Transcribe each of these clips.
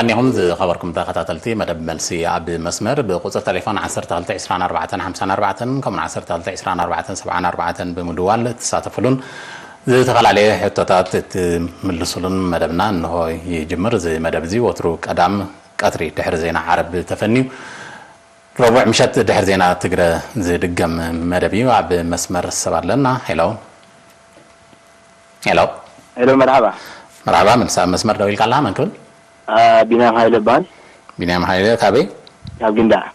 ይኹን ዝኸበርኩም ተኸታተልቲ መደብ መልሲ ኣብ መስመር ብቁፅሪ ቴሌፎን ዓሰርተ ክልተ ዕስራን ኣርባዕተን ሓምሳን ኣርባዕተን ከምኡን ዓሰርተ ክልተ ዕስራን ኣርባዕተን ሰብዓን ኣርባዕተን ብምድዋል ትሳተፍሉን ዝተፈላለየ ሕቶታት እትምልስሉን መደብና እንሆ ይጅምር። እዚ መደብ እዚ ወትሩ ቀዳም ቀትሪ ድሕሪ ዜና ዓረብ ተፈንዩ ረቡዕ ምሸት ድሕሪ ዜና ትግረ ዝድገም መደብ እዩ። ኣብ መስመር ሰብ ኣለና። ሄሎ። ሄሎ። ሄሎ፣ መርሓባ። መርሓባ፣ መልሳ ኣብ መስመር ደው ኢልካ ኣለኻ። መን ክብል? ቢንያም ሃይለ እበሃል። ቢንያም ሃይለ ካበይ? ካብ ግንዳዕ።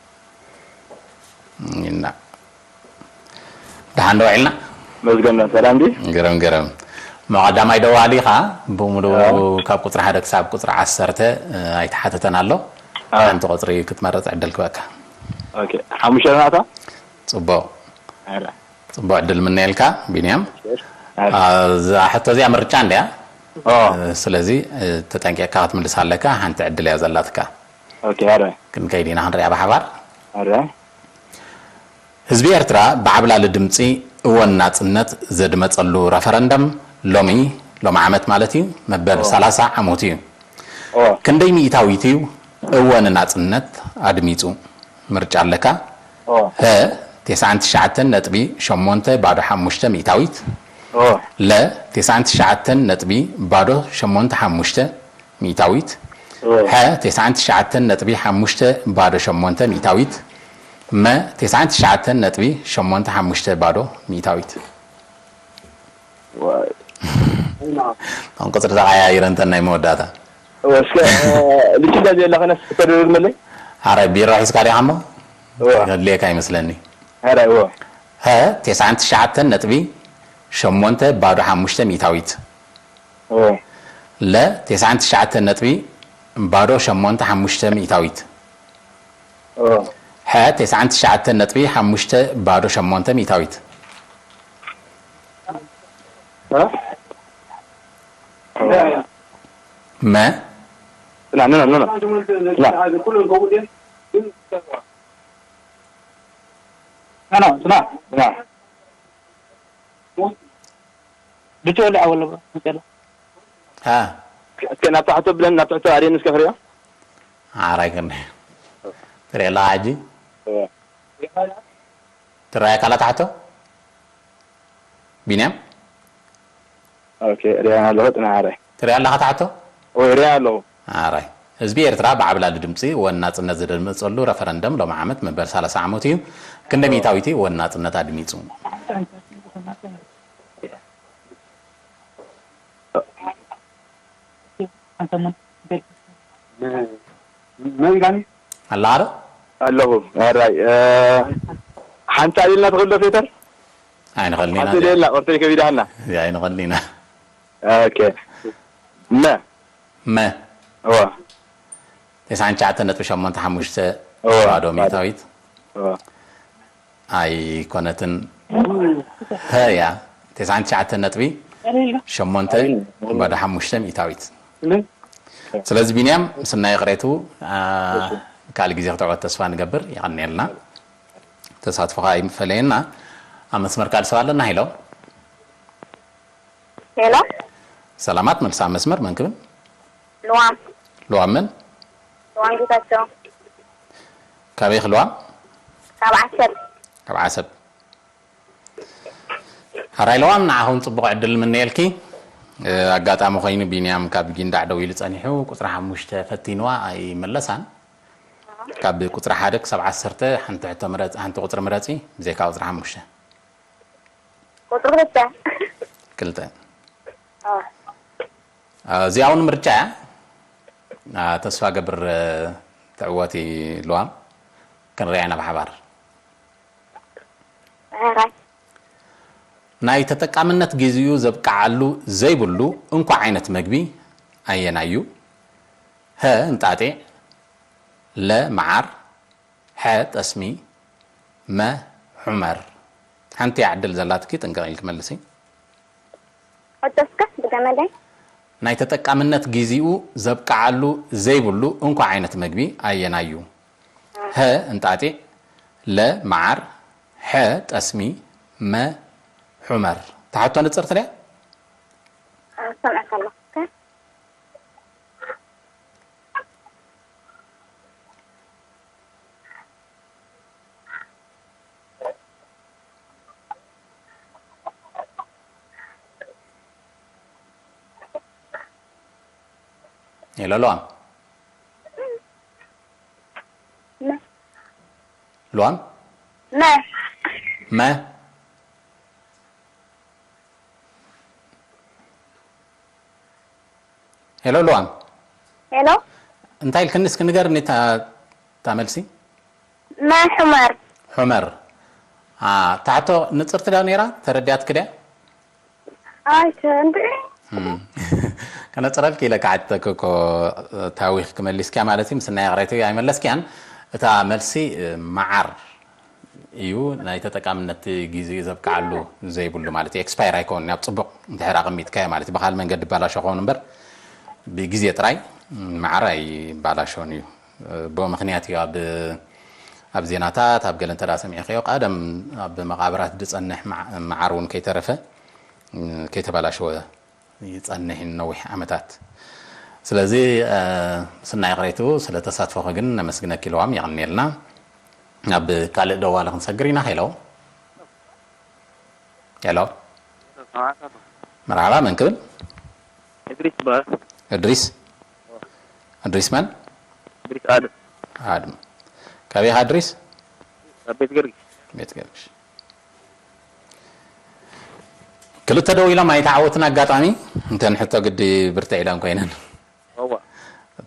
ግንዳዕ። ደሓን ዶ ውዒልና? መስገን ነው። ሰላም ድዩ? ግርም፣ ግርም። እሞ ቀዳማይ ደዋሊ ኢኻ፣ ብምሉኡ ካብ ቁጽሪ ሓደ ክሳብ ቁጽሪ ዓሰርተ ኣይተሓተተን ኣሎ። ሓንቲ ቁጽሪ ክትመርጽ ዕድል ክበካ። ኦኬ፣ ሓሙሽተ ናታ? ጽቡቕ። ኣረ። ጽቡቕ ዕድል ምነየልካ ቢንያም። ኣረ። እዛ ሕቶ እዚኣ ምርጫ እንድያ። ኦ። ስለዚ ተጠንቂቕካ ክትምልስ ኣለካ። ሓንቲ ዕድል እያ ዘላትካ። ኦኬ፣ ኣረ። ክንከይድ ኢና ክንሪኣ ብሓባር። ኣረ። ህዝቢ ኤርትራ ብዓብላሊ ድምጺ እወ ንናጽነት ዘድመጸሉ ረፈረንደም ሎሚ፣ ሎሚ ዓመት ማለት እዩ፣ መበል ኦ። ሰላሳ ዓመቱ እዩ። ኦ። ክንደይ ሚእታዊት እዩ እወ ንናጽነት ኣድሚጹ? ምርጫ ኣለካ። ኦ። ሀ፣ ተስዓን ትሽዓተን ነጥቢ ሸሞንተ ባዶ ሓሙሽተ ሚእታዊት። ኦ። ለ፣ ተስዓን ትሽዓተን ነጥቢ ባዶ ሸሞንተ ሓሙሽተ ሚእታዊት። ኦ። ሐ፣ ተስዓን ትሽዓተን ነጥቢ ሓሙሽተ ባዶ ሸሞንተ ሚእታዊት። መ፣ ተስዓን ትሽዓተን ነጥቢ ሸሞንተ ሓሙሽተ ባዶ ሚእታዊት። ዋይ። ከም ቁጽሪ ተቐያይረ እንተ ናይ መወዳእታ። እወ፣ እስከ፣ እ፣ ልክዳ ዘየላ ኸነስ ተደግመለይ? ኣረ፣ ቢሮ ሒዝካ ዲኻ እሞ? እወ። ዘድልየካ ይመስለኒ። ኣረ፣ እወ። ሀ፣ ተስዓን ትሽዓተን ነጥቢ ሸሞንተ ባዶ ሓሙሽተ ሚእታዊት። እወ። ለ፣ ተስዓን ትሽዓተን ነጥቢ ባዶ ሸሞንተ ሓሙሽተ ሚእታዊት። እወ። ሐ፣ ተስዓን ትሽዓተን ነጥቢ ሓሙሽተ ባዶ ሸሞንተ ሚእታዊት። እ? መ? ና፣ ና፣ ና፣ ና። ና። ና፣ ና፣ ና። ና። ብትወልዕ ኣወለባ፣ መጸላ። ሃ። እስከ ናብ ታሕቶ ብለን፣ ናብ ትሕቶ ኣርየን እስከ ክሪኦ። ሓራይ ክንዲ። ትሪኦ ኣለኻ ሕጂ? እወ። ትራይ ኣካላት ኣሕቶ? ቢንያም? ኦኬ፣ ሪኣን ኣለኹ፣ ጽናሕ ሓራይ። ትሪኣ ኣለኻ ታሕቶ? እወ፣ ሪኣ ኣለኹ። ሓራይ። ህዝቢ ኤርትራ ብዓብላሊ ድምጺ ወን ናጽነት ዝደመጸሉ ረፈረንደም ሎሚ ዓመት መበል ሰላሳ ዓመቱ እዩ። ክንደይ ሚእታዊት እዩ ወን ናጽነት ኣድሚጹ? መን ጋኒ? ኣለኻ ዶ? ኣለኹ። ኣራይ፣ እ፣ ሓንቲ ኣሊልና ትኽእል ዶ ፔተር? ኣይንኽእልን ኢና ሓንቲ እዚኣ። ደልና፣ ቁርተይ ከቢዳና። እዚኣ ኣይንኽእልን ኢና። ኦኬ። መ? መ። እወ። ተስዓን ትሽዓተን ነጥቢ ሸሞንተ ሓሙሽተ እወ፣ ባዶ ባዶ። ሚእታዊት። እወ። ኣይኮነትን። ሀያ፣ ተስዓን ትሽዓተን ነጥቢ ሸሞንተ ባዶ ሓሙሽተ ሚእታዊት። ስለዚ ቢንያም፣ ምስናይ ይቕሬቱ፣ አ፣ ካልእ ግዜ ክትዕወት ተስፋ ንገብር። የቐንየልና። ተሳትፎኻ ኣይፈለየና። ኣብ መስመር ካልእ ሰብ ኣለና። ሄሎ። ሄሎ። ሰላማት፣ መልሲ ኣብ መስመር፣ መን ክብል? ልዋም። ልዋም መን? ልዋም ጌታቸው። ካበይ ኢኺ ልዋም? ካብ ዓሰብ። ካብ ዓሰብ። ሓራይ ልዋም፣ ንዓኹም ጽቡቕ ዕድል ንምነየልኪ። እ፣ ኣጋጣሚ ኮይኑ ቢንያም ካብ ጊንዳዕ ደዊሉ ጸኒሑ፣ ቁጽሪ ሓሙሽተ ፈቲንዋ ኣይመለሳን። ካብ ቁጽሪ ሓደ ክሳብ ዓሰርተ ሓንቲ ሕቶ ምረጽ፣ ሓንቲ ቁጽሪ ምረጺ፣ ብዘይካ ቁጽሪ ሓሙሽተ። ቁጽሪ ክልተ። ክልተ። ኣዎ። አ፣ እዚኣ እውን ምርጫ እያ። አ፣ ተስፋ ገብር፣ እ፣ ትዕወቲ ልዋም። ክንሪኣ ኢና ብሓባር። ኣራይ። ናይ ተጠቃምነት ግዜኡ ዘብቅዓሉ ዘይብሉ እንኮ ዓይነት መግቢ ኣየናይ እዩ? ሀ፣ እንጣጢዕ፣ ለ፣ መዓር፣ ሐ፣ ጠስሚ፣ መ፣ ሑመር። ሓንቲ እያ ዕድል ዘላትኪ፣ ጥንቅቕ ኢልኪ መልሲ። ሕቶ እስከ ድገመለይ። ናይ ተጠቃምነት ግዜኡ ዘብቅዓሉ ዘይብሉ እንኮ ዓይነት መግቢ ኣየናይ እዩ? ሀ፣ እንጣጢዕ፣ ለ፣ መዓር፣ ሐ፣ ጠስሚ፣ መ፣ ሑመር። እታ ሕቶ ንጽርቲ ድያ? ሰምዐካ ኣለኹ። ሄሎ ሉዋም፣ ሉዋም፣ መ መ ሄሎ ሉዋም፣ ሄሎ እንታይ ኢልክኒ እስኪ ንገርኒ እታ እታ መልሲ። መ ሑመር። ሑመር። አ፣ እታ ሕቶ ንጽርቲ ዶ ነይራ? ተረዲኣትኪ ድያ? ኣይ፣ እንድዒ። እም። ከነጽረልኪ ኢለ ክዓተኪ እኮ፣ ታዊኽኪ መሊስኪያ ማለት እዩ። ምስናይ ይቕሬታ ኣይመለስኪያን። እታ መልሲ፣ እ፣ መዓር እዩ። ናይ ተጠቃምነት ግዜ ዘብቅዓሉ ዘይብሉ ማለት እዩ። ኤክስፓየር ኣይከውንን፣ ኣብ ጽቡቕ እንድሕር ኣቐሚጥካዮ ማለት እዩ። ብኻልእ መንገዲ ይባላሾ ክኸውን እምበር ብግዜ ጥራይ መዓር ኣይባላሾን እዩ። ብኡ ምኽንያት እዩ ኣብ፣ ኣብ ዜናታት፣ ኣብ ገለ እንተ ደኣ ሰሚዕክዮ፣ ቀደም ኣብ መቓብራት ዝጸንሕ መዓ-፣ መዓር እውን ከይተረፈ፣ ከይተባላሸወ ይጸንሕ ነዊሕ ዓመታት። ስለዚ፣ እ፣ ምስናይ ይቕሬትኡ ስለ ተሳትፎኺ ግን ነመስግነኪ ኢልዋም፣ የቐንየልና። ናብ ካልእ ደዋሊ ክንሰግር ኢና። ሄሎ። ሄሎ። መርሓባ፣ መን ክብል? እድሪስ ይበሃል። እድሪስ? እድሪስ መን? እድሪስ ኣድም። ኣድም። ካበይ ኢኻ እድሪስ? ካብ ቤት ገርጊስ። ቤት ገርጊስ። ክልተ ደው ኢሎም ኣይተዓወትን ኣጋጣሚ፣ እንተን ሕቶ ግዲ ብርትዕ ኢለን ኮይነን። እዋ።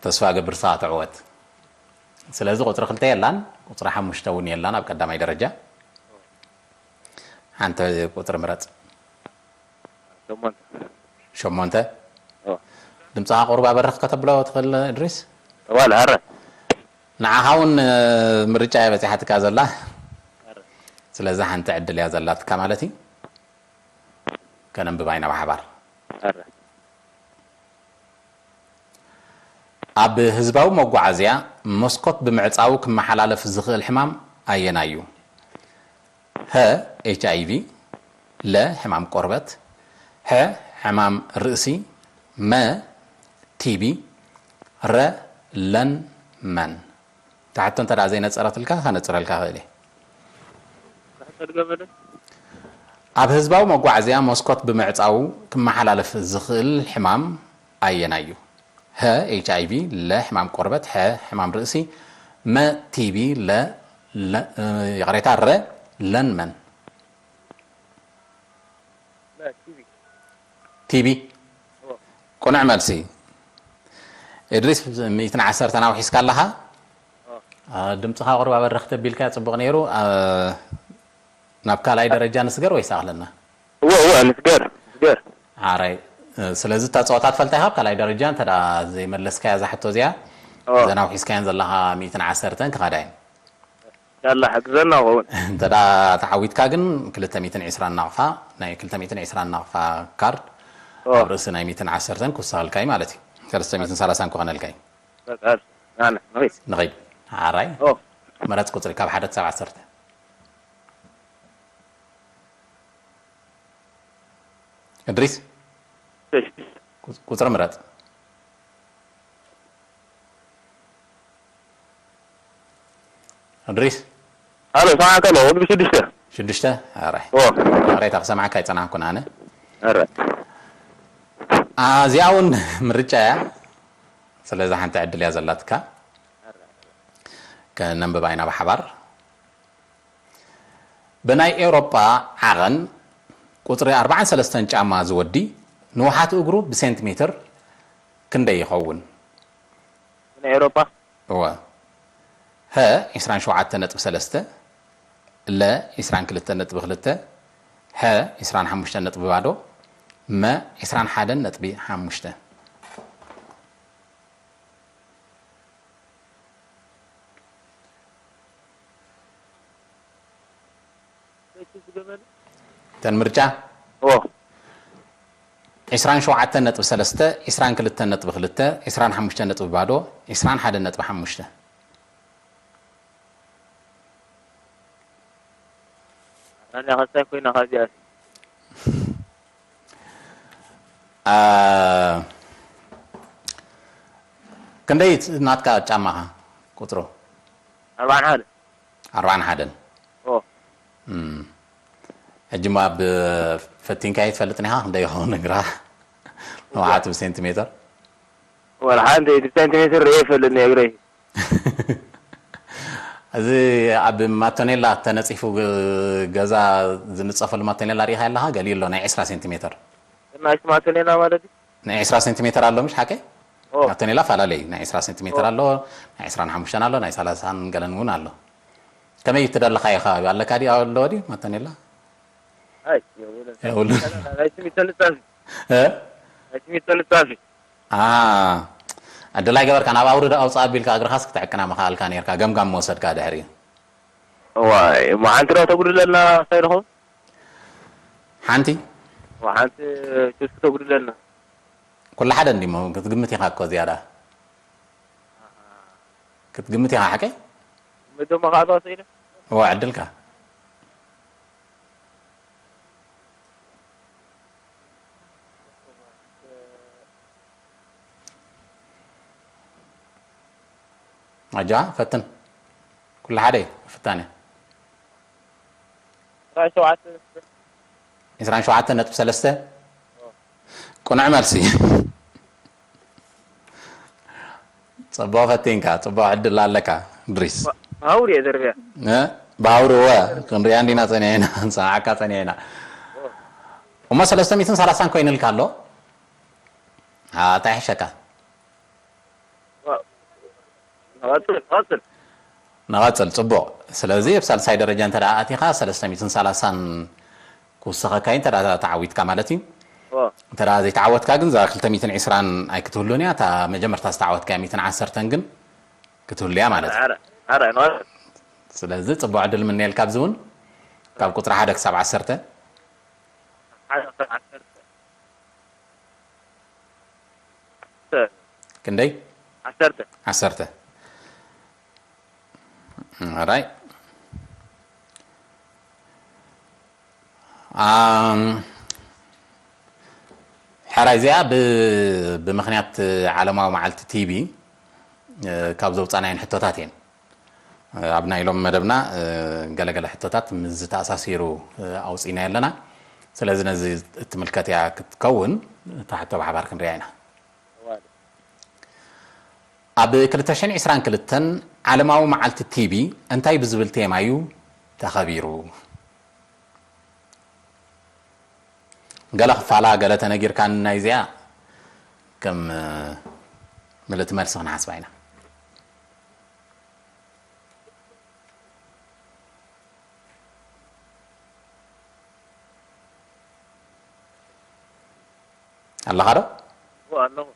ተስፋ እገብር ንስኻ ትዕወት። ስለዚ ቁጽሪ ክልተ የላን፣ ቁጽሪ ሓሙሽተ እውን የላን ኣብ ቀዳማይ ደረጃ። ሓንቲ ቁጽሪ ምረጽ። ሸሞንተ። ሸሞንተ? ኦ። ድምጽኻ ቁሩብ ኣበርኽ ከተብሎ ትኽእል እድሪስ? ዋላ፣ ኣረ። ንዓኻ እውን፣ እ፣ ምርጫ እያ በጺሓትካ ዘላ። ኣረ። ስለዚ ሓንቲ ዕድል እያ ዘላትካ ማለት እዩ። ከነንብባ ኢና ብሓባር። ኣረ። ኣብ ህዝባዊ መጓዓዝያ መስኮት ብምዕጻው ክመሓላለፍ ዝኽእል ሕማም ኣየናይ እዩ? ሀ፣ ኤች ኣይ ቪ፣ ለ፣ ሕማም ቆርበት፣ ሐ፣ ሕማም ርእሲ፣ መ፣ ቲ ቢ፣ ረ፣ ለን፣ መን። እታ ሕቶ እንተ ደኣ ዘይነጸረትልካ ከነጽረልካ እኽእል እየ። ሕቶ ድገመለይ። ኣብ ህዝባዊ መጓዓዝያ መስኮት ብምዕጻው ክመሓላለፍ ዝኽእል ሕማም ኣየናይ እዩ? ሀ፣ ኤች ኣይ ቪ፣ ለ፣ ሕማም ቆርበት፣ ሐ፣ ሕማም ርእሲ፣ መ፣ ቲ ቢ፣ ለ፣ ለ፣ እ፣ ይቕሬታ፣ ረ፣ ለን፣ መን። ቲ ቢ። ቅኑዕ መልሲ። እድሪስ፣ ሚእትን ዓሰርተን ኣውሒስካ ኣለኻ። ኦ። አ፣ ድምፅኻ ቁሩብ ኣበርኽ ተቢልካ ጽቡቕ ነይሩ። አ፣ ናብ ካልኣይ ደረጃ ንስገር ወይስ ኣኽለና? እወ፣ እወ፣ ንስገር፣ ንስገር። ኣራይ፣ እ፣ ስለዚ እታ ጸወታ ትፈልጣ ኢኻ፣ ኣብ ካልኣይ ደረጃ እንተ ደኣ ዘይመለስካያ እዛ ሕቶ እዚኣ፣ ኦ። እዘን ኣውሒስካየን ዘለኻ ሚእትን ዓሰርተን ክኸዳ እየን። ያላ፣ ሓግዘና ኸውን። እንተ ደኣ ተዓዊትካ ግን ክልተ ሚእትን ዕስራን ናቕፋ፣ ናይ ክልተ ሚእትን ዕስራን ናቕፋ ካርድ ኦ። ኣብ ርእሲ ናይ ሚእትን ዓሰርተን ክውሰኸልካ እዩ ማለት እዩ። ሰለስተ ሚእትን ሰላሳን ክኾነልካ እዩ። በቃ፣ ኣነ፣ ንኸይድ። ንኸይድ። ኣራይ። ኦ። ምረጽ ቁጽሪ ካብ ሓደ ክሳብ ዓሰርተ። እድሪስ? እሺ። ቁጽ-፣ ቁጽሪ ምረጽ። እድሪስ? ኣሎ፣ ሰማዕካ ኣሎ፣ ቁጽሪ ሽዱሽተ። ሽዱሽተ? ኣራይ። ኦ። ይቕሬታ፣ ክሰምዓካ ኣይጸናሕኩን ኣነ። ኣረ። ኣ፣ እዚኣ እውን ምርጫ እያ። ስለዚ ሓንቲ ዕድል እያ ዘላትካ። ከነንብባ ኢና ብሓባር። ብናይ ኤውሮጳ ዓቐን ቁጽሪ ኣርባዓን ሰለስተን ጫማ ዝወዲ ንውሓት እግሩ ብሴንቲሜትር ክንደይ ይኸውን? ብናይ ኤውሮጳ? እወ። ሀ፣ ዕስራን ሸውዓተን ነጥቢ ሰለስተ፣ ለ፣ ዕስራን ክልተን ነጥቢ ክልተ፣ ሐ፣ ዕስራን ሓሙሽተን ነጥቢ ባዶ፣ መ፣ ዕስራን ሓደን ነጥቢ ሓሙሽተ። እተን ምርጫ? ኦ። ዕስራን ሸውዓተን ነጥቢ ሰለስተ፣ ዕስራን ክልተን ነጥቢ ክልተ፣ ዕስራን ሓሙሽተን ነጥቢ ባዶ፣ ዕስራን ሓደን ነጥቢ ሓሙሽተ። ኣራንያ ከሳይ ኮይና ካብዚኣ። ኣ፣ ክንደይ ናትካ ጫማኻ ቁጽሩ? ኣርባዓን ሓደ። ኣርባዓን ሓደን። ኦ። እም። ሕጂ እሞ ኣብ ፈቲንካዮ ትፈልጥን ኢኻ? ክንደይ ይኸውን እግራ? ንውሓቱ ብሴንቲሜተር? ወላ ሓንቲ እቲ ሳንቲሜትር ርኤ ይፈልጥኒ እግረይ። እዚ ኣብ ማቶኔላ ተነፂፉ ግ- ገዛ ዝንፀፈሉ ማቶኔላ ርኢኻ ኣለኻ? ገሊኡ ኣሎ ናይ ዕስራ ሴንቲሜተር። እና ሽማቶኔና ማለት እዩ። ናይ ዕስራ ሴንቲሜተር ኣሎ ምሽ ሓቀይ? ኦ። ማቶኔላ ፈላለዩ ናይ ዕስራ ሴንቲሜተር ኣሎ፣ ናይ ዕስራን ሓሙሽተን ኣሎ፣ ናይ ሰላሳን ገለን እውን ኣሎ። ከመይ ትደለኻዮ ከባቢ ኣለካ ድዩ? ኣለዎ ድዩ ማቶኔላ? ኣይ የብሉን። የብሉን። ናይ ስሚቶ ንፃፊ እ? ናይ ስሚቶ ንፃፊ አ ዕድላይ ገበርካ ናብ ኣውርዳ ኣውፅእ ኣቢልካ እግርኻስ ክትዕቅና ምኽኣልካ ነርካ ገምጋም መወሰድካ ድሕሪኡ። ዋይ እሞ ሓንቲ ዶ ተጉድለልና እንታይ ንኸውን? ሓንቲ እሞ ሓንቲ ቹስክ ተጉድለልና። ኩሉ ሓደ እንዲሞ ክትግምት ኢኻ እኮ ዝያዳ ክትግምት ኢኻ ሓቀይ? መደሞ ከዓ ተወሰኢለ እዎ ዕድልካ። ኣጃ ፈትን ኩሉ ሓደ እዩ ፍታን እዩ። ራይ ሸውዓተ ዕስራን ሸውዓተን ነጥቢ ሰለስተ። ቁኑዕ መልሲ። ጽቡቕ ፈቲንካ፣ ጽቡቕ ዕድል ኣለካ ድሪስ። ሃውር እየ ዘርብያ እ? ብሃውሪ እወ ክንሪኣ እንዲና ጸኒዕና ንሰምዓካ ጸኒዕና። እሞ ሰለስተ ሚእትን ሰላሳን ኮይንልካ ኣሎ። አ፣ እንታይ ይሕሸካ? ንቐጽል ንቐጽል ንቐጽል። ጽቡቕ። ስለዚ ኣብ ሳልሳይ ደረጃ እንተ ደኣ ኣቲኻ ሰለስተ ሚእትን ሰላሳን ክውስኸካ እዩ እንተ ደኣ ተዓዊትካ ማለት እዩ። ኦ እንተ ደኣ ዘይተዓወትካ ግን እዛ ክልተ ሚእትን ዕስራን ኣይክትህሉን እያ። እታ መጀመርታ ዝተዓወትካ ሚእትን ዓሰርተን ግን ክትህሉ እያ ማለት እዩ። ኣረ ኣረ ንቐጽል ስለዚ ጽቡቕ ዕድል ምንየልካ ኣብዚ እውን ካብ ቁጽሪ ሓደ ክሳብ ዓሰርተ። ሓደ ክሳብ ዓሰርተ ክንደይ? ዓሰርተ ዓሰርተ። ራይ ኣም፣ ሕራይ እዚኣ ብ- ብምኽንያት ዓለማዊ መዓልቲ ቲቢ እ፣ ካብ ዘውፃናየን ሕቶታት እየን። እ፣ ኣብ ናይ ሎም መደብና እ፣ ገለገለ ሕቶታት ምስ ዝተኣሳሲሩ እ፣ ኣውፂና ኣለና። ስለዚ ነዚ እትምልከት እያ ክትከውን እታ ሕቶ ብሓባር ክንሪኣ ኢና። ኣብ ክልተ ሽሕን ዕስራን ክልተን ዓለማዊ መዓልቲ ቲቢ እንታይ ብዝብል ቴማ እዩ ተኸቢሩ? ገለ ክፋላ ገለ ተነጊርካኒ ናይዚኣ ከም ምልእቲ መልሲ ክንሓስባ ኢና። ኣለኻ ዶ? ኣለኹ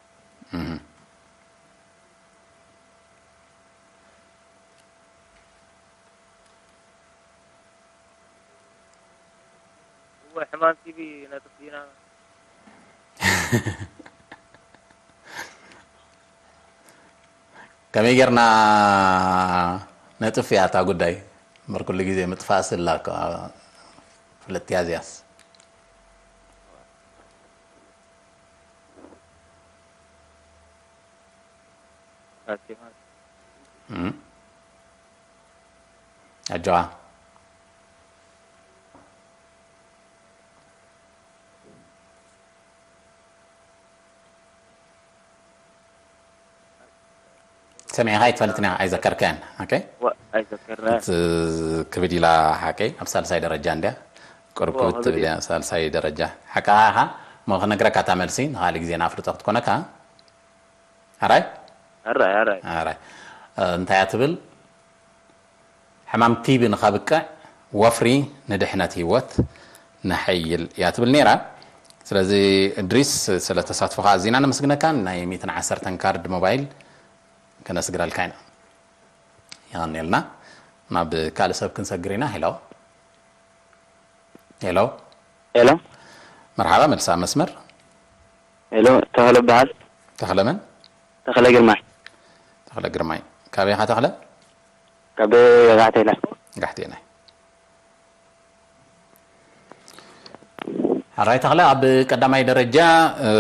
እወ ሕማም ቲቢ ነጥፍ ዲና ከመይ ጌርና ነጥፍ እያ እታ ጉዳይ እምበር ኩሉ ግዜ ምጥፋእ ስላ ፍልጥያ እዚያስ ኣጆዋ ሰሚዕኻ ኣይትፈልጥን ኢኻ ኣይዘከርካያን። ኦኬ ኣይዘከርና እቲ ክብድ ኢላ ሓቀይ ኣብ ሳልሳይ ደረጃ እንድያ ቅርብ እዎ፣ ክብድ ክብድ ትብል እያ ሳልሳይ ደረጃ ሓቃ ኢኻ። እሞ ክነግረካ እታ መልሲ ንኻሊእ ግዜ ንኣፍልጦ ክትኮነካ ኣራይ ኣራይ ኣራይ ኣራይ እንታይ እያ ትብል? ሕማም ቲቢ ንኸብቅዕ ወፍሪ ንድሕነት ህይወት ነሐይል እያ ትብል ነይራ። ስለዚ እድሪስ ስለ ተሳትፎኻ ኣዚና ነመስግነካ። ናይ ሚእትን ዓሰርተን ካርድ ሞባይል ከነስግረልካ ኢና። የቐንየልና። ናብ ካልእ ሰብ ክንሰግር ኢና። ሄሎ ሄሎ ሄሎ መርሓባ መልሳ መስመር ሄሎ ተኽለ በሃል ተኽለ መን? ተኽለ ግርማይ ተኽለ ግርማይ ካበይ ኢኻ ተኽለ? ካብ ጋሕቴላ ጋሕቴላይ ሓራይ ተኽለ ኣብ ቀዳማይ ደረጃ እ፣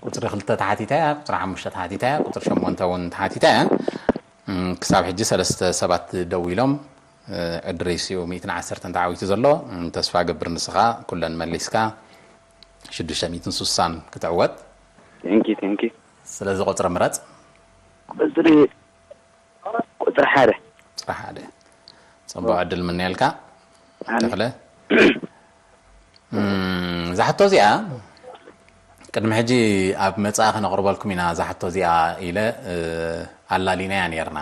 ቁፅሪ ክልተ ተሓቲታ እያ፣ ቁፅሪ ሓሙሽተ ተሓቲታ እያ፣ ቁፅሪ ሸሞንተ እውን ተሓቲታ እያ። እም፣ ክሳብ ሕጂ ሰለስተ ሰባት ደው ኢሎም እ፣ ዕድሪስ እዩ ሚእትን ዓሰርተን ተዓዊቱ ዘሎ። እም፣ ተስፋ ገብር ንስኻ ኩለን መሊስካ ሽዱሽተ ሚእትን ስሳን ክትዕወት ቴንኪ ቴንኪ ስለዚ ቁጽሪ ምረጽ። ቁጽሪ ቁጽሪ ሓደ። ቁጽሪ ሓደ። ጽቡቕ ዕድል ምንየልካ። ኣሜን። ተኽለ። እም፣ እዛ ሕቶ እዚኣ ቅድሚ ሕጂ ኣብ መጻኢ ከነቕርበልኩም ኢና። እዛ ሕቶ እዚኣ ኢለ፣ እ፣ ኣላሊናያ ነርና።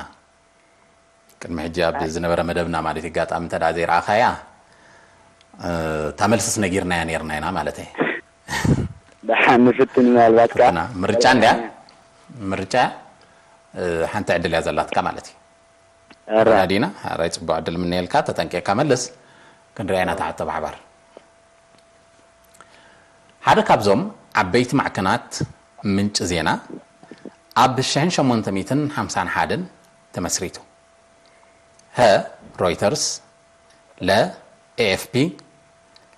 ቅድሚ ሕጂ ኣብ ዝነበረ መደብና ማለት እዩ። ኣጋጣሚ እንተ ደኣ ዘይረኣኻያ፣ እ፣ እታ መልስስ ነጊርናያ ነርና ኢና ማለት እየ። ደሓን ንፍትን ምናልባት ከኣ። ፈተና ምርጫ እንድያ። ምርጫ፣ እ፣ ሓንቲ ዕድል እያ ዘላትካ ማለት እዩ። ኧረ፣ ዲና፣ ሓራይ ጽቡቕ ዕድል ምንየልካ፣ ተጠንቂቕካ መልስ። ክንሪኣ ኢና እታ ሕቶ ብሓባር። ሓደ ካብዞም ዓበይቲ ማዕከናት ምንጪ ዜና ኣብ ሽሕን ሸሞንተ ሚእትን ሓምሳን ሓደን ተመስሪቱ። ሀ፣ ሮይተርስ፣ ለ፣ ኤ ኤፍ ፒ፣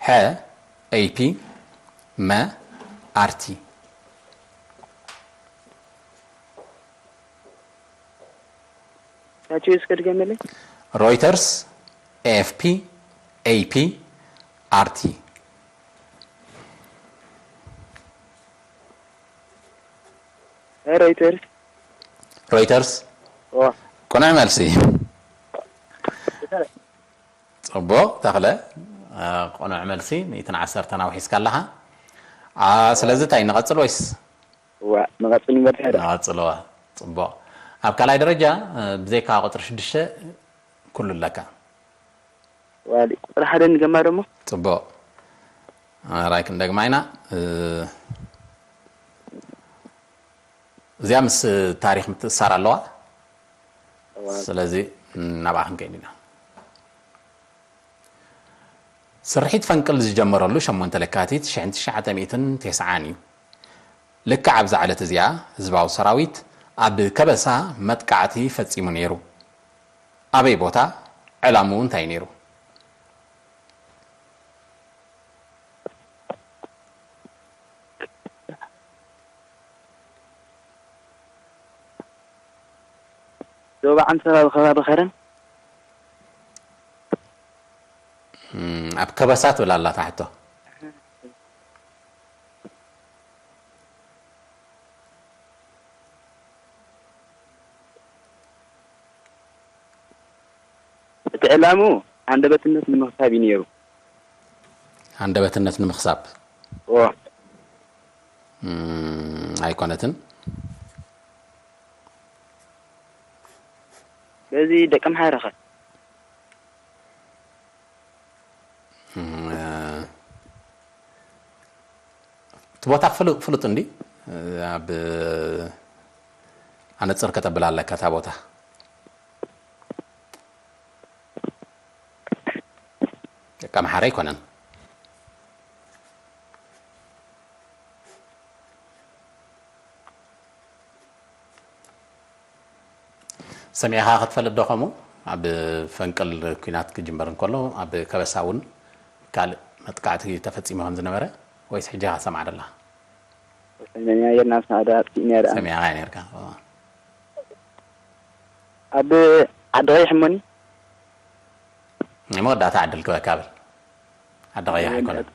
ሐ፣ ኤ ፒ፣ መ፣ ኣር ቲ። ታቸው እስከ ድገመለይ። ሮይተርስ፣ ኤ ኤፍ ፒ፣ ኤ ፒ፣ ኣር ቲ። ሮይተርስ። ሮይተርስ። ኦ፣ ቅኑዕ መልሲ። ጽቡቕ ተኽለ፣ እ፣ ቅኑዕ መልሲ። ሚእትን ዓሰርተን ኣውሒስካ ኣለኻ። ኣ፣ ስለዚ እንታይ ንቐጽል ወይስ? ዋ፣ ንቐጽል እምበር ድሕሪ። ንቐጽልዋ። ጽቡቕ። ኣብ ካልኣይ ደረጃ፣ እ፣ ብዘይካ ቁጽሪ ሽዱሽተ ኩሉ ኣለካ። ዋሊ፣ ቁጽሪ ሓደ ንገማ ደሞ። ጽቡቕ። ራይ ክንደግማ ኢና። እ፣ እዚኣ ምስ ታሪኽ ምትእሳር ኣለዋ። ዋ፣ ስለዚ ናብኣ ክንከይድ ኢና። ስርሒት ፈንቅል ዝጀመረሉ ሸሞንተ ለካቲት ሽሕን ትሽዓተ ሚእትን ተስዓን እዩ። ልክዕ ኣብዛ ዕለት እዚኣ ህዝባዊ ሰራዊት ኣብ ከበሳ መጥቃዕቲ ፈጺሙ ነይሩ። ኣበይ ቦታ? ዕላምኡ እንታይ ነይሩ? ዞባ ዓንሰባ ኣብ ከባቢ ኸረን። እም፣ ኣብ ከበሳ ትብል ኣላ እታ ሕቶ። እቲ ዕላምኡ ሃንደበትነት ንምኽሳብ እዩ ነይሩ። ሃንደበትነት ንምኽሳብ። ኦ፣ እም፣ ኣይኮነትን። በዚ ደቂ ኣምሓራ ኸ? እም፣ እቲ ቦታ ፍሉ-፣ ፍሉጥ እንዲ ኣብ ኣነጽር ከተብል ኣለካ እታ ቦታ። ደቂ ኣምሓራ ኣይኮነን። ሰሚዕኻ ክትፈልጥ ዶ ከምኡ? ኣብ ፈንቅል ኲናት ክጅመር እንከሎ ኣብ ከበሳ እውን ካልእ መጥቃዕቲ ተፈጺሙ ከም ዝነበረ ወይስ ሕጂ ኢኻ ሰምዓ ደለኻ? ሰሚዐ ነይረ፣ ናብ ሰዓዳ ኣጥፊእኒ ነይረ። ሰሚዕኻ ነርካ። ኦ። ኣብ ዓዲ ቀይሕ እሞኒ? ናይ መወዳእታ ዕድል ክበካ ብል። ዓዲ ቀይሕ ኣይኮነን።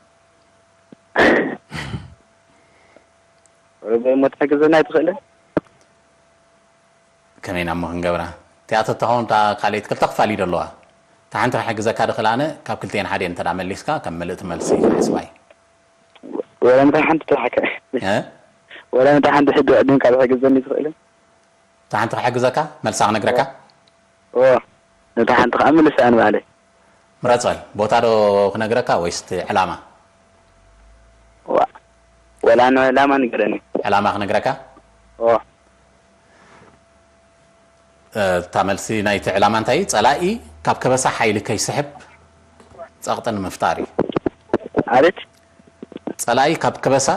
ርበይ እሞ ትሕግዘና ኣይትኽእልን? ከመይ ኢና እሞ ክንገብራ? እቲኣቶ እተኸውን እታ ካልኣይቲ ክልተ ክፋል እዩ ደለዋ። እታ ሓንቲ ክሕግዘካ ድኽእል ኣነ፣ ካብ ክልቲኤን ሓደ እንተ ደኣ መሊስካ፣ ከም ምልእቲ መልሲ ክሓስባ እዩ። ወላ እንታይ ሓንቲ ጥራሕ ከ-፣ እ? ወላ እንታይ ሓንቲ ሕጂ ዕድም ካብ ሕግዘኒ ትኽእልን? እታ ሓንቲ ክሕግዘካ፣ መልሳ ክነግረካ? ኦ፣ ነታ ሓንቲ ከዓ ምልሳ ንባዕለይ። ምረጽ በል። ቦታ ዶ ክነግረካ ወይስ እቲ ዕላማ? ዋ፣ ወላ ንዕላማ ንገረኒ። ዕላማ ክነግረካ? ኦ፣ እ፣ እታ መልሲ ናይቲ ዕላማ እንታይ እዩ? ጸላኢ ካብ ከበሳ ሓይሊ ከይስሕብ ጸቕጢ ንምፍጣር እዩ። ኣቤት። ጸላኢ ካብ ከበሳ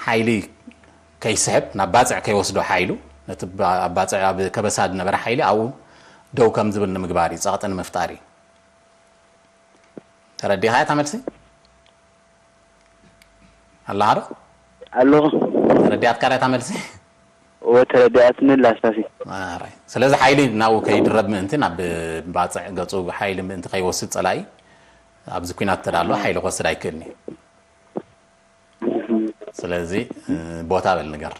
ሓይሊ ከይስሕብ፣ ናብ ባጽዕ ከይወስዶ ሓይሉ፣ ነቲ ባ-፣ ኣብ ባጽዕ ኣብ ከበሳ ዝነበረ ሓይሊ ኣብኡ ደው ከም ዝብል ንምግባር እዩ፣ ጸቕጢ ንምፍጣር እዩ። ተረዲኻ እታ መልሲ? ኣለኻ ዶ? ኣለኹ። ተረዲኣትካ ዶ እታ መልሲ? እወ፣ ተረዲኣትኒ ኣላ ስታሲ። ኣራይ። ስለዚ ሓይሊ ናብኡ ከይድረብ ምእንቲ ናብ ባጽዕ ገጹ ሓይሊ ምእንቲ ከይወስድ ጸላኢ ኣብዚ ኲናት ተዳሎ ሓይሊ ክወስድ ኣይክእልን እዩ። ስለዚ፣ እ፣ ቦታ በል ንገር።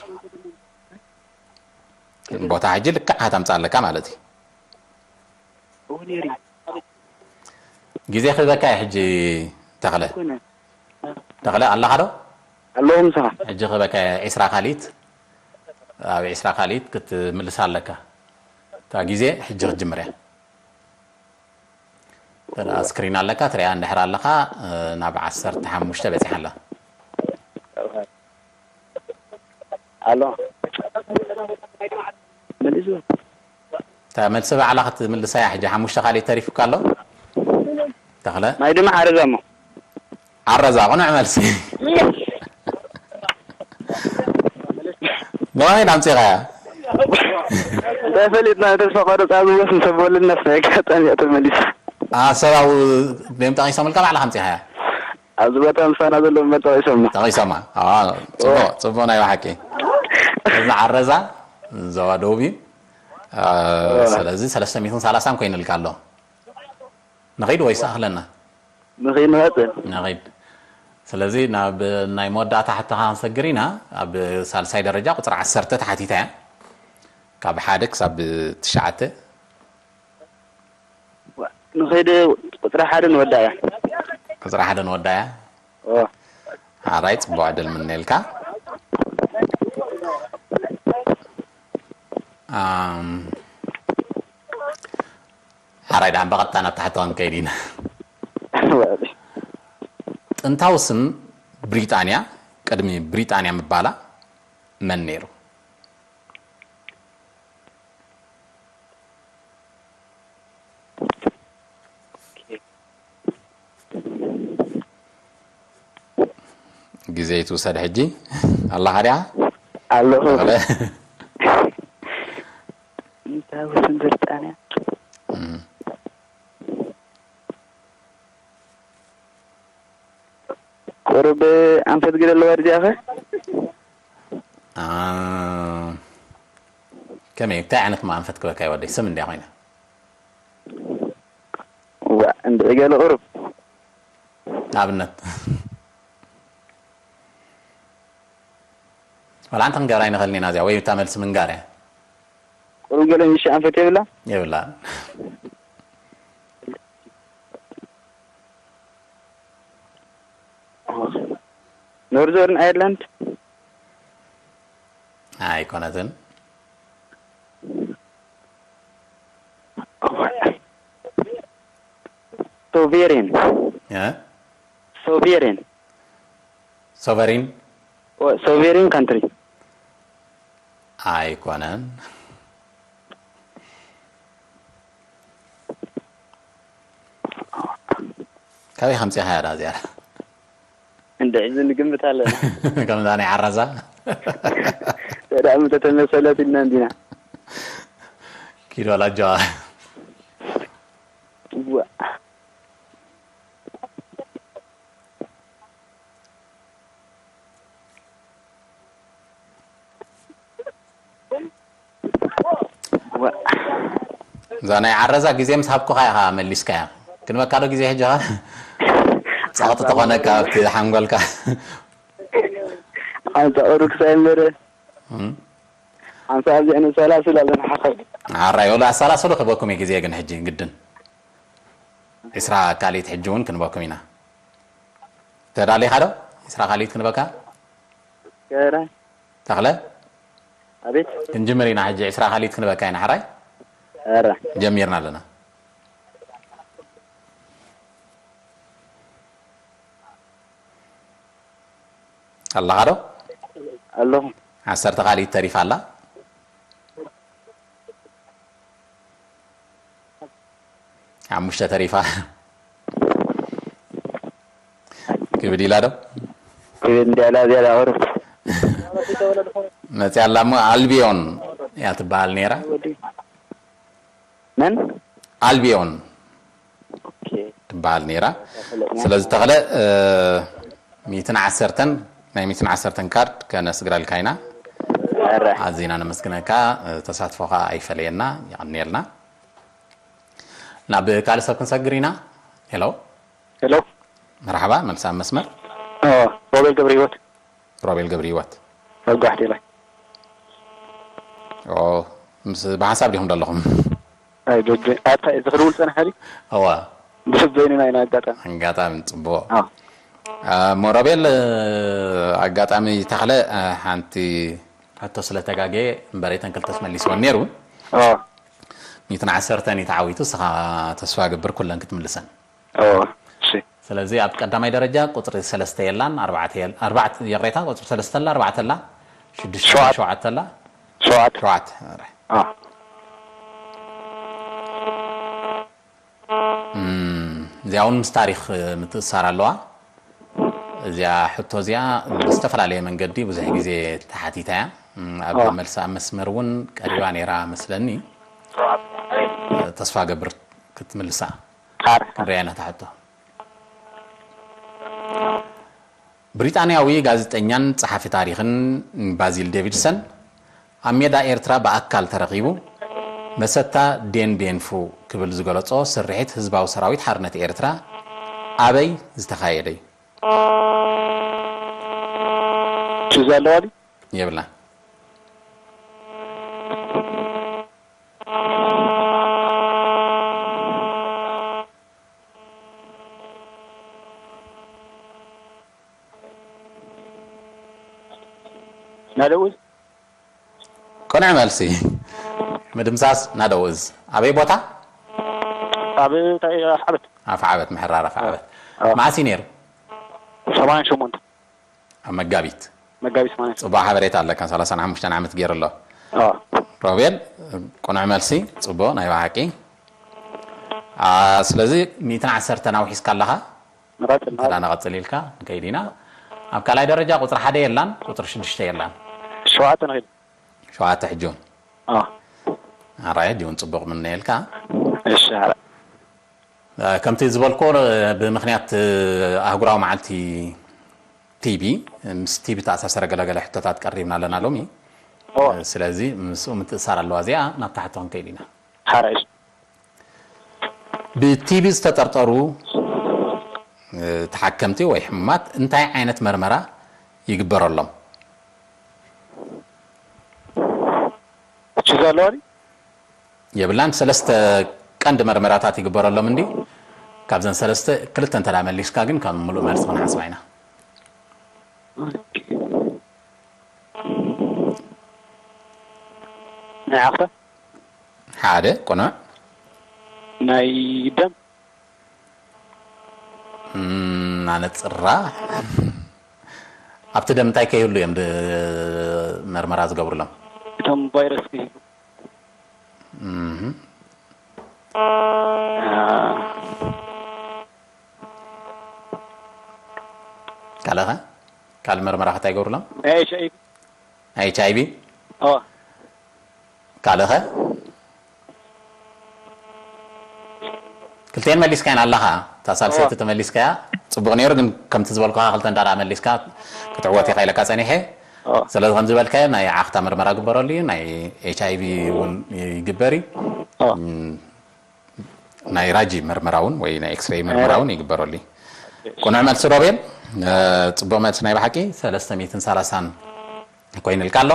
ቦታ ሕጂ ልክዕ ሃተምጻ ኣለካ ማለት እዩ። ግዜ ክህበካ እዩ ሕጂ። ተኽለ፣ ተኽለ ኣለኻ ዶ? ኣለኹ ምሳኻ። ሕጂ ክህበካ እየ ዒስራ ካልኢት፣ ኣብ ዒስራ ካልኢት ክትምልሳ ኣለካ። እታ ግዜ ሕጂ ክትጅምር እያ። ተዳ ስክሪን ኣለካ ትሪኣ እንድሕር ኣለኻ፣ ናብ ዓሰርተ ሓሙሽተ በፂሓ ኣላ። ኣሎ። መሊሱ። እታ መልሲ ባዕላ ክትምልሳ እያ። ሕጂ ሓሙሽተ ካልእ ተሪፉካ ኣሎ። ተኽለ። ናይ ድማ ዓረዛ እሞ። ዓረዛ፣ ቅኑዕ መልሲ። ብኸመይ ኣምጺኻያ? እንታይ ፈሊጥና፣ ተስፋ ቆረጻ ዝወስን ሰብ ወለድናስ ናይ ኣጋጣሚ እያ ተመሊሳ። ኣ፣ ሰብኣዊ ድዮም ጠቒሶምልካ ባዕልኻ ኣምጺኻያ? ኣብዚ ቦታ ምሳና ዘለዉ መጠቒሶምና። ጠቒሶማ። ኣዋ፣ ጽቡቕ፣ ጽቡቕ ናይ ብሓቂ። እዚ ዓረዛ ዞባ ደቡብ እዩ። ኣ፣ እዋ። ስለዚ ሰለስተ ሚእትን ሰላሳን ኮይኑልካ ኣሎ። ንኺድ ወይስ ኣኽለና? ንኺድ ንቐጽል። ንኺድ። ስለዚ ናብ ናይ መወዳእታ ሕቶኻ ክንሰግር ኢና። ኣብ ሳልሳይ ደረጃ ቁጽሪ ዓሰርተ ተሓቲታ እያ። ካብ ሓደ ክሳብ ትሽዓተ። ዋ፣ ንኸይድ ቁጽሪ ሓደ ንወዳእያ። ቁጽሪ ሓደ ንወዳእያ? ኦ። ሓራይ ጽቡቕ ዕድል ምነየልካ። ኣም፣ ሓራይ ደኣ ብቐጥታ ናብ ታሕቲ ክንከይድ ኢና። ጥንታዊ ስም ብሪጣንያ ቅድሚ ብሪጣንያ ምባላ መን ነይሩ? ግዜ ይትውሰድ ሕጂ። ኣለኻ ድያ? ኣለኹ። ተኽለ። ጥንታዊ ስም ብሪጣንያ። እም። ቁሩብ ኣንፈት ግደ ኣለዋ ድያኸ? ኣ፣ ከመይ፣ እንታይ ዓይነት እሞ ኣንፈት ክበካ ይወደይ? ስም እንድያ ኮይና። ዋ፣ እንድዒ ገለ ቁሩብ። ንኣብነት? ዋላ ሓንቲ ክንገብራ ኣይንኽእልን ኢና እዚኣ፣ ወይ እታ መልሲ ምንጋር እያ። ቁሩብ ገለ ንእሽተይ ኣንፈት የብላ? የብላ። ኖርዘርን ኣየርላንድ? ኣይኮነትን። ሶቬሬን። እ? ሶቬሬን። ሶቨሪን? ኦ፣ ሶቬሬን ካንትሪ። ኣይኮነን። ካበይ ከምፂኻያ ዳ እዚኣ? እንደ እዚ ንግምት ኣለና። ከምዛ ናይ ዓራዛ? ወደ ኣምተ ተመሰለት ኢልና እንዲና። ኪዶ ላጆዋ። ዋ። ዋ። እዛ ናይ ዓረዛ ግዜ ምስ ሃብኩኻ ኢኻ መሊስካያ። ክንበካ ዶ ግዜ ሕጂ ኸ? ጸቕጢ ተኾነካ ኣብቲ ሓንጎልካ። ሓንሳ ቁሩብ ክሳይ እምበር። እም። ሓንሳ ኣብዚኣ ነሰላስል ኣለና ሓሳብ። ሓራይ፣ ወላ ኣሰላስሉ ክህበኩም እዩ ግዜ ግን ሕጂ ግድን። ዒስራ ካልኢት ሕጂ እውን ክንበኩም ኢና። ተዳሊኻ ዶ? ዒስራ ካልኢት ክንበካ? ገረ። ተኽለ? ኣቤት። ክንጅምር ኢና ሕጂ፣ ዒስራ ካልኢት ክንበካ ኢና፣ ሓራይ? ኧረ። ጀሚርና ኣለና። ኣለኻ ዶ? ኣለኹ። ዓሰርተ ካልኢት ተሪፋ ኣላ። ሓሙሽተ ተሪፋ። ክብድ ኢላ ዶ? ክብድ እንዲያ ኢላ እዚኣ ቁሩብ። መፅያ ኣላ እሞ ኣልቢዮን እያ ትበሃል ነይራ። መን? ኣልቢዮን ኦኬ። ትበሃል ነይራ። ተኽለ። ስለዚ ተኽለ፣ እ፣ ሚእትን ዓሰርተን፣ ናይ ሚእትን ዓሰርተን ካርድ ከነስግረልካ ኢና። ኧረ። ኣዚና ነመስግነካ፣ እ፣ ተሳትፎኻ ኣይፈለየና፣ የቐንየልና። ናብ ካልእ ሰብ ክንሰግር ኢና። ሄሎ። ሄሎ። መርሓባ፣ መልሲ ኣብ መስመር። ኦ፣ ሮቤል ገብረ ህይወት። ሮቤል ገብረ ህይወት። መጓሕቲ ኢለ። ኦ፣ ምስ ብሓንሳብ ዲኹም ዘለኹም? ኣይ በበ ኣታ እዚ ክድውል ጸንሐ ድዩ? እዋ በበይንና ኢና ኣጋጣሚ። ኣጋጣሚ ጽቡቕ። ኣዎ። እ፣ ሞሮቤል፣ እ፣ ኣጋጣሚ ተኽለ፣ እ፣ ሓንቲ ሕቶ ስለ ተጋገየ እምበር እተን ክልተ ተመሊስወን ነይሩ። ኣዎ። ሚእትን ዓሰርተን እዩ ተዓዊቱ፣ ንስኻ ተስፋ ገብር ኩለን ክትምልሰን። ኣዎ። እሺ። ስለዚ ኣብ ቀዳማይ ደረጃ ቁፅሪ ሰለስተ የላን፣ ኣርባዕተ የል-፣ ኣርባዕተ፣ ይቕሬታ፣ ቁፅሪ ሰለስተ ኣላ፣ ኣርባዕተ ኣላ፣ ሽዱሽተ፣ ሸውዓተ። ሸውዓተ ኣላ፣ ሸውዓተ። ሸውዓተ። ኣዎ። እም፣ እዚኣ እውን ምስ ታሪኽ ምትእሳር ኣለዋ። እዚኣ ሕቶ እዚኣ ብዝተፈላለየ መንገዲ ብዙሕ ግዜ ተሓቲታ እያ። እም፣ ኣብ ኣዎ። መልሲ ኣብ መስመር እውን ቀሪባ ነይራ መስለኒ። ተስፋ ገብር ክትምልሳ ሓረ። ክንሪኣ ኢና እታ ሕቶ። ብሪጣንያዊ ጋዜጠኛን ጸሓፊ ታሪኽን ባዚል ዴቪድሰን ኣብ ሜዳ ኤርትራ ብኣካል ተረኺቡ መሰታ ዴን ቤን ፉ ክብል ዝገለጾ ስርሒት ህዝባዊ ሰራዊት ሓርነት ኤርትራ ኣበይ ዝተኻየደ እዩ? ችዛ ኣለዋ ድዩ? የብላን። ናደውዝ ቅኑዕ መልሲ። ምድምሳስ ናደውዝ። ኣበይ ቦታ? ኣብ እንታይ ኣፍዓበት? ኣፍዓበት፣ ምሕራር ኣፍዓበት። ኣዎ። መዓስ እዩ ነይሩ? ሰማንያን ሸሞንተ ኣብ መጋቢት። መጋቢት ሰማንያን። ጽቡቕ ሓበሬታ ኣለካ፣ ሰላሳን ሓሙሽተን ዓመት ገይሩ ኣሎ። ኣዎ። ሮቤል፣ ቅኑዕ መልሲ፣ ጽቡቕ ናይ ብሓቂ። ኣ፣ ስለዚ ሚእትን ዓሰርተን ኣውሒስካ ኣለኻ። ንቐጽል እንተ ደኣ ንቐጽል ኢልካ ንከይድ ኢና። ኣብ ካልኣይ ደረጃ ቁጽሪ ሓደ የላን፣ ቁጽሪ ሽዱሽተ የላን። ሸውዓተ ንኺድ። ሸውዓተ ሕጂ እውን። ኣዎ። ኣራይ ሕጂ እውን ጽቡቕ ምነየልካ። እሺ፣ ኣረ። እ፣ ከምቲ ዝበልኮ፣ እ፣ ብምኽንያት፣ እ፣ ኣህጉራዊ መዓልቲ ቲቢ፣ ምስ ቲቢ ተኣሳሰረ ገለገለ ሕቶታት ቀሪብና ኣለና ሎሚ። ኦ። እ፣ ስለዚ ምስኡ ምትእሳር ኣለዋ እዚኣ፣ ናብታ ሕቶ ክንከይድ ኢና። ሓራይ። ብቲቢ ዝተጠርጠሩ፣ እ፣ ተሓከምቲ ወይ ሕሙማት እንታይ ዓይነት መርመራ ይግበረሎም? እቺ ዘለዋ ድዩ? የብላን። ሰለስተ ቀንዲ መርመራታት ይግበረሎም እንዲ። ካብዘን ሰለስተ ክልተ እንተ ደኣ መሊስካ ግን ከም ምሉእ መልሲ ክንሓስባ ኢና። ናይ ዓኽተ? ሓደ፣ ቅኑዕ። ናይ ደም? እም፣ ኣነጽራ። ኣብቲ ደም እንታይ ከይህሉ እዮም ድ-፣ መርመራ ዝገብሩሎም? እቶም ቫይረስ ከይህሉ። እም። አ፣ ካልእኸ? ካልእ መርመራ ከ እንታይ ይገብሩሎም? ናይ ኤች ኣይ ቪ። ናይ ኤች ኣይ ቪ? ኦ። ካልእኸ? ክልቴን መሊስካየን ኣለኻ። እታ ሳልሰይቲ ኦ። ተመሊስካያ ጽቡቕ ነይሩ፣ ግን ከምቲ ዝበልኩኻ ክልተ እንዳ ደኣ መሊስካ ክትዕወት ኢኻ ኢለካ ጸኒሐ። ኦ። ስለዚ ከም ዝበልካዮ ናይ ዓኽታ መርመራ ግበረሉ እዩ፣ ናይ ኤች ኣይ ቪ እውን ይግበር እዩ። ኦ። እም፣ ናይ ራጂ መርመራ እውን ወይ ናይ ኤክስሬይ መርመራ እውን ይግበረሉ እዩ። ቅኑዕ መልሲ ሮቤል፣ እ፣ ጽቡቕ መልሲ ናይ ብሓቂ ሰለስተ ሚእትን ሰላሳን ኮይኑልካ ኣሎ።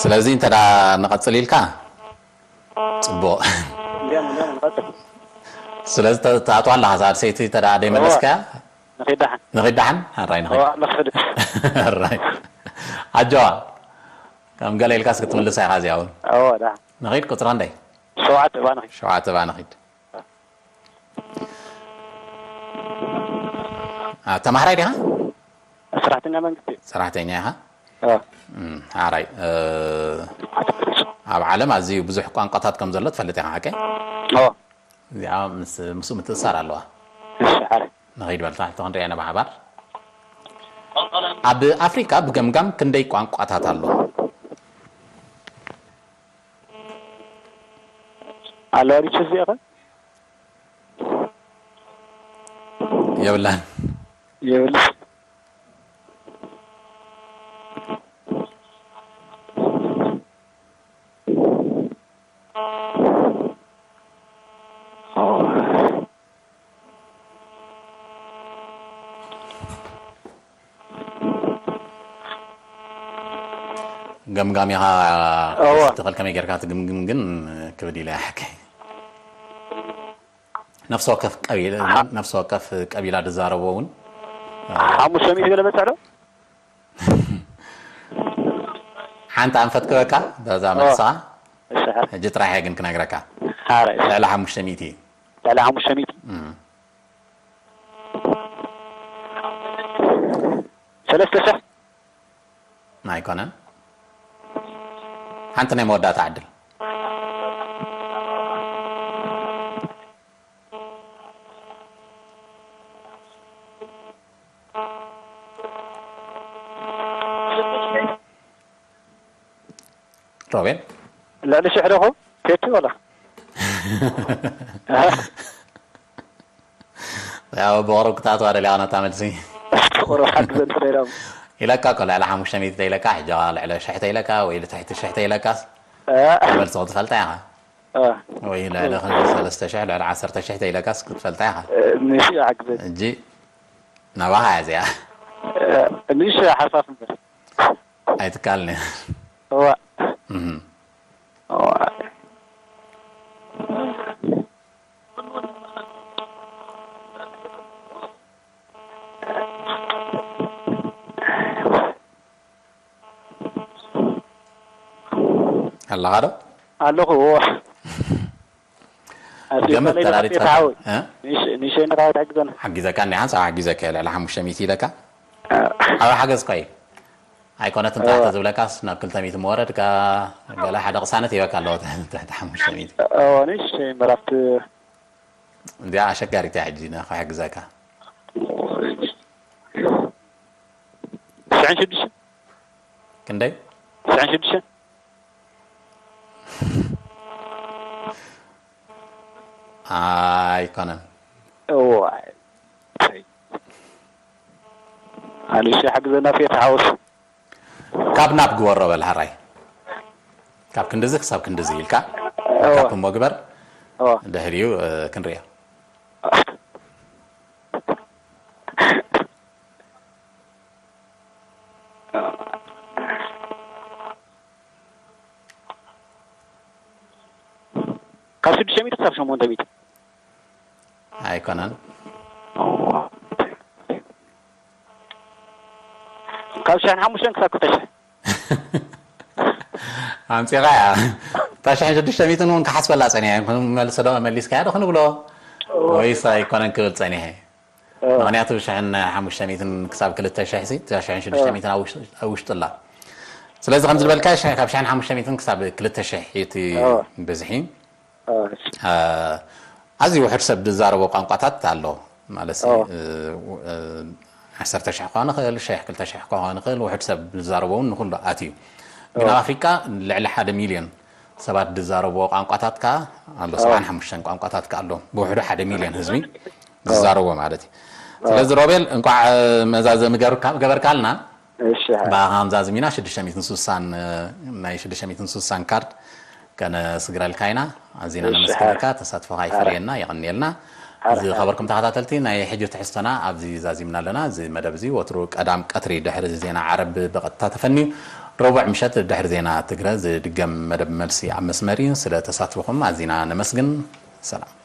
ስለዚ እንተ ደኣ ንቐጽል ኢልካ ጽቡቕ። እንዲያም፣ እንዲያም፣ ንቐጽል። ስለዚ ተ-፣ ትኣትዋ ኣለኻ፣ ሳልሰይቲ እንተ ደኣ ደይመለስካያ። ንኺድ ደሓን። ንኺድ ደሓን? ኣራይ ንኺድ። ኦ፣ ኣለኹ፣ ኽድ። ኣራይ። ኣጆዋ። ከም ገለ ኢልካስ ክትምልሳ ኢኻ እዚኣ እውን። ኦ፣ ደሓን። ንኺድ ቁጽሪ ክንደይ? ሸውዓተ፣ እባ ንኺድ። ሸውዓተ እባ ንኺድ። ኣ፣ ተማሃራይ ዲኻ? ሰራሕተኛ መንግስቲ። ሰራሕተኛ ኢኻ? ኦ። እም፣ ሓራይ። እ፣ ኣብ ዓለም ኣዝዩ ብዙሕ ቋንቋታት ከም ዘሎ ትፈልጥ ኢኻ፣ ሓቀይ? ኦ። እዚኣ ምስ፣ ምስኡ ምትእሳር ኣለዋ። እሺ፣ ሓራይ። ንኸይድ በልታ፣ ሕቶ ክንሪኣ ኢና ብሓባር። ኣብ ኣፍሪቃ ብገምጋም ክንደይ ቋንቋታት ኣሎ? ኣለዋ ዲች እዚኣ ኸ? የብላን። የብላን። ገምጋሚኻ እወ። ትኽእል ከመይ ጌርካ ትግምግም ግን ክብድ ኢለ ይሓከይ። ነፍሲ ወከፍ ቀቢላ ነፍሲ ወከፍ ቀቢላ ዝዛረቦ እውን ሓሙሽተ ሚእቲ ገለ በፅሕ ዶ? ሓንቲ ኣንፈት ክበካ በዛ መልሳ እሺ፣ ሓ- ሕጂ ጥራሕ እየ ግን ክነግረካ ሓራይ። ልዕሊ ሓሙሽተ ሚእቲ እዩ። ልዕሊ ሓሙሽተ ሚእቲ እም። ሰለስተ ሽሕ ኣይኮነን። ሓንቲ ናይ መወዳእታ ዕድል። ሮቤል ልዕሊ ሽሕ ዶ ይኸውን? ቴቲ ወላ ያው ብቕሩብ ክትኣትዋ ደሊኻ ነታ መልሲ ቁሩብ ሓግዘን ፍሬዳም ኢለካ እኮ ልዕሊ ሓሙሽተ ሚእቲ ተኢለካ ሕጂ ልዕሊ ሽሕ ተኢለካ ወይ ልትሕቲ ሽሕ ተኢለካስ መልሲ ክትፈልጣ ኢኻ። ወይ ልዕሊ ክንዲ ሰለስተ ሽሕ ልዕሊ ዓሰርተ ሽሕ ተኢለካስ ክትፈልጣ ኢኻ። ንሽ ሓግዘን ሕጂ ናባኻ እያ እዚኣ። ንሽ ሓርፋፍ እምበር ኣይትካልን እያ። እዋ እህ። እዋ ኣለኻ ዶ? ኣለኹ። እዋ ገምት ተራሪጽካ። ሓወይ እ? ንሽ ንሽ ንኻወት ሓግዘና ሓጊዘካ እንዲ ሓንሳብ ሓጊዘካ እየ ልዕሊ ሓሙሽተ ሚእቲ ኢለካ። ዓቢ ሓገዝ እኳ እዩ። ኣይኮነትን ትሕቲ ዝብለካስ ናብ ክልተ ሚእቲ ምወረድካ። ገለ ሓደ ቅሳነት ይበካ ኣለዎ ትሕቲ ሓሙሽተ ሚእቲ። እዋ ንሽ ምራፍት እንዲያ ኣሸጋሪት እያ ሕጂ ንኽሕግዘካ። ትስዕን ሽዱሽተ ክንደይ? ትስዕን ሽዱሽተ ኣይኮነን። እዋይ ኣንሽ ሓግዘና ፌት ሓውስ ካብ ናብ ግበሮ በል ሃራይ። ካብ ክንድዚ ክሳብ ክንድዚ ኢልካ እዋ ካብ እሞ ግበር። እዋ ድሕሪኡ እ፣ ክንሪኦ። ካብ ሽዱሽተ ሚእቲ ክሳብ ሸሞንተ ሚእቲ ኣይኮነን። ካብ ሽሕን ሓሙሽተን ክሳብ ክልተ ሽሕ ኣምፂኻ እያ። እታ ሽሕን ሽዱሽተ ሚእትን እውን ክሓስበላ ፀኒሐ። መልሲ ዶ መሊስካያ ዶ ክንብሎ ወይስ ኣይኮነን ክብል ፀኒሐ። ምኽንያቱ ሽሕን ሓሙሽተ ሚእትን ክሳብ ክልተ ሽሕ ሲ እታ ሽሕን ሽዱሽተ ሚእትን ኣብ ውሽ- ኣብ ውሽጡ ኣላ። ስለዚ ከም ዝበልካ ሽሕ- ካብ ሽሕን ሓሙሽተ ሚእትን ክሳብ ክልተ ሽሕ እቲ እዎ። ብዝሒ እዎ። አ፣ ኣዝዩ ውሑድ ሰብ ዝዛረቦ ቋንቋታት ኣሎ ማለት እዎ። እ፣ እ፣ ዓሰርተ ሽሕ ክኾን ይኽእል ሽሕ ክልተ ሽሕ ክኾን ይኽእል ውሑድ ሰብ ዝዛረቦ እውን ንኩሉ ኣትዩ ግን ኣብ ኣፍሪቃ ልዕሊ ሓደ ሚልዮን ሰባት ዝዛረብዎ ቋንቋታት ከኣ ኣሎ። ሰብዓን ሓሙሽተን ቋንቋታት ከኣ ኣሎ። ብውሕዱ ሓደ ሚልዮን ህዝቢ ዝዛረቦ ማለት እዩ። ስለዚ ሮቤል እንቋዕ መዛዘሚ ገርካ- ገበርካልና። እሺ ብኣኻም ዛዝሚና ሽዱሽተ ሚእትን ስሳን ናይ ሽዱሽተ ሚእትን ስሳን ካርድ ከነስግረልካ ኢና። ኣዚና እሺ፣ ነመስግነካ። ተሳትፎኻ ይፈርየና። የቐንየልና። ሓራ- ዝኸበርኩም ተኸታተልቲ ናይ ሕጂ ትሕዝቶና ኣብዚ ዛዚምና ኣለና። እዚ መደብ እዚ ወትሩ ቀዳም ቀትሪ ድሕሪ ዜና ዓረብ ብቐጥታ ተፈንዩ ረቡዕ ምሸት ድሕሪ ዜና ትግረ ዝድገም መደብ መልሲ ኣብ መስመር እዩ። ስለ ተሳትፎኹም ኣዚና ነመስግን። ሰላም።